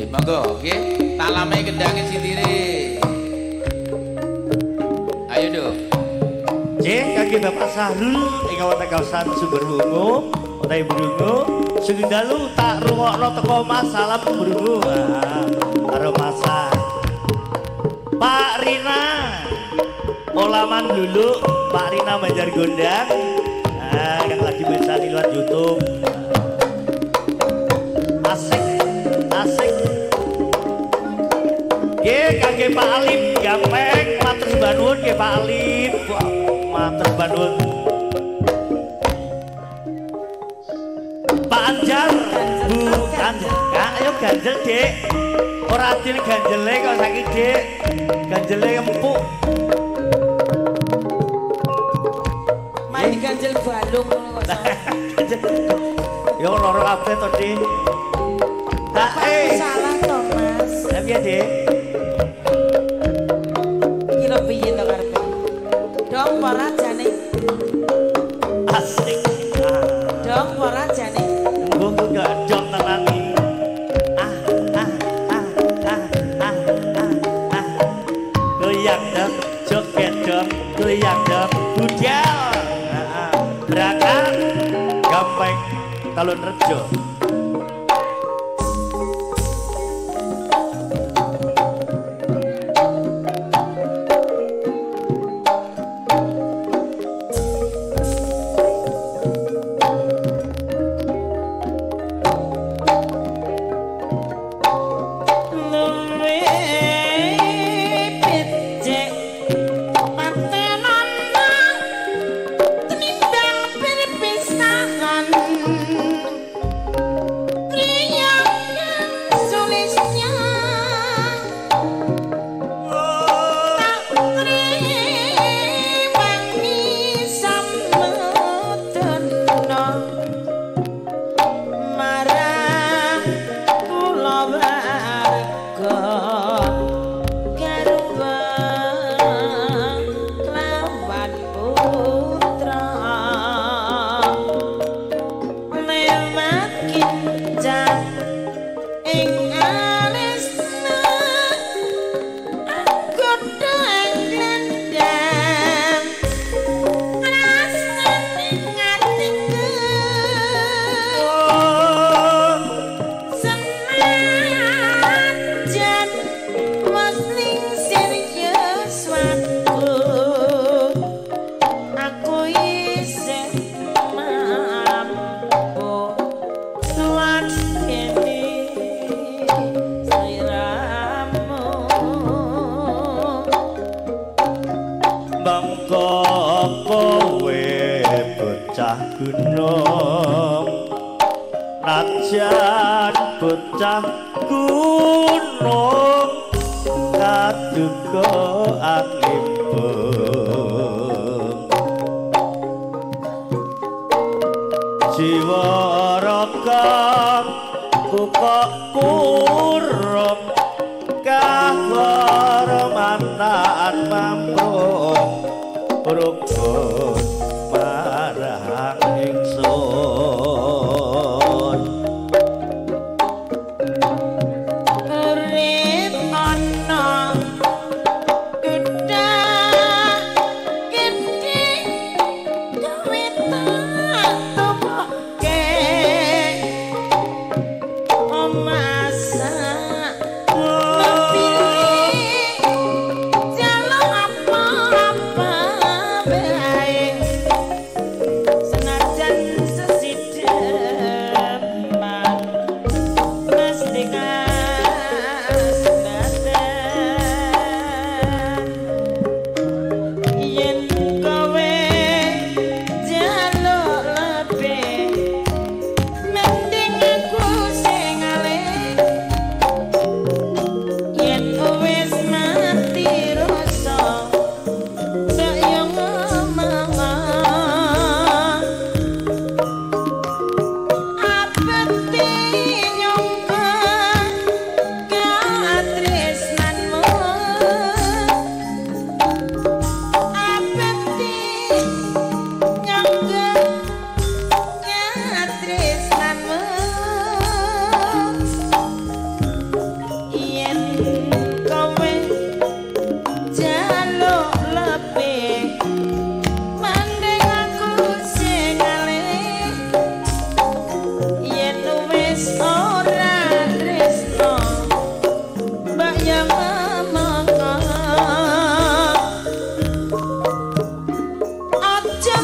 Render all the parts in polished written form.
Monggo nggih, talame kendange sindire. Ayo, Nduk. Nggih, kangge Bapak Sahrul ing wonten kawasan Sumberwungu, utawi Brungu, sugeng dalu tak rungokno teko Mas, salam Brungu. Karo Mas Pak Rina Olaman dulu, Pak Rina Banjar Gondang. Nah, yang lagi mirsani lewat YouTube. Asik, asik. Nggih, kangge Pak Alif Gampeng, matur sembah nuwun nggih Pak Alif. Matur sembah nuwun. Pak Anjar, Bu Anjar. Kak, ayo ganjel, Dik. Ora adil ganjele kok saiki, Dik. Ganjele empuk. Mari ganjel balung ngono kok. Ya loro kabeh to, Dik. Tak salah to, Mas. Lah piye, Dik? Kira piye to karepe? Dong ora jane. Asik. Dong ora jane. Engko gak dong tenan iki. Ah ah ah ah ah ah ah. Goyang dong, joget dong, goyang dong, budal. Heeh. Berangkat Gampeng Talun Rejo. Gunung najan bocah gunung kaduga anglimbung jiwa raga kok kurung kahormatan mamprung rukun marang ingsun. Urip ana gedhang gedhe gawe tak tupoke omasa.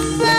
Sampai